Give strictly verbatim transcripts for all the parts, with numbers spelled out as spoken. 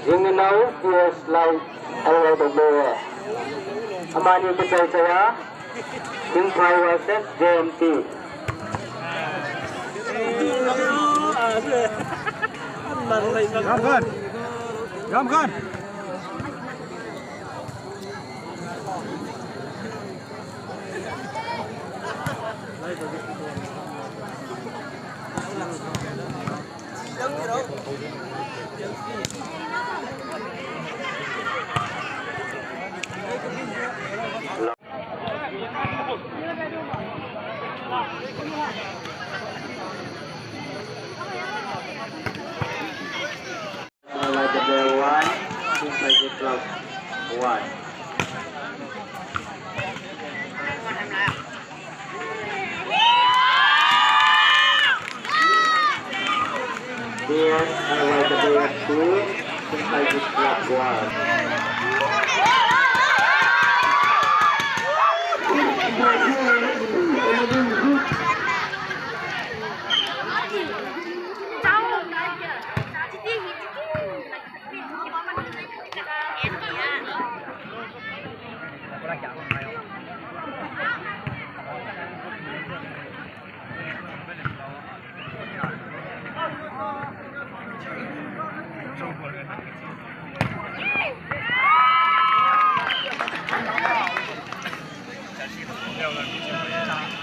Jinginau P S Lai L Y W A. Amani kichai chai a. Himphai versus J M T. Ramkhan. Ramkhan. Number one, two five club one. P S L Y W two, two five club one.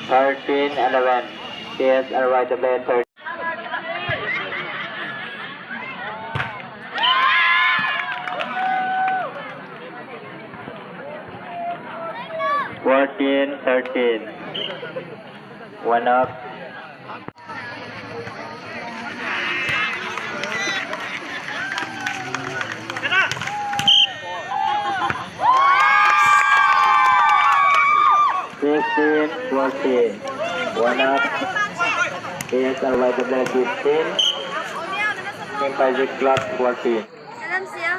Thirteen eleven, P S L Y W thirteen. Fourteen thirteen. One up. Fifteen fourteen. One up. P S L Y W fifteen. Team Paisik Club fourteen. Salam siya.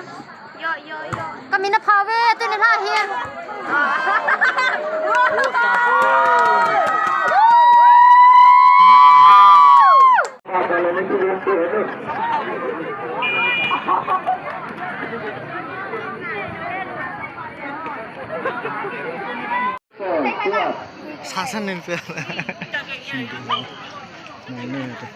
Yo, yo, yo. Kami na pha ve, tuni la hi. Sasan nin pe. Hindi mo. Mo ni ito.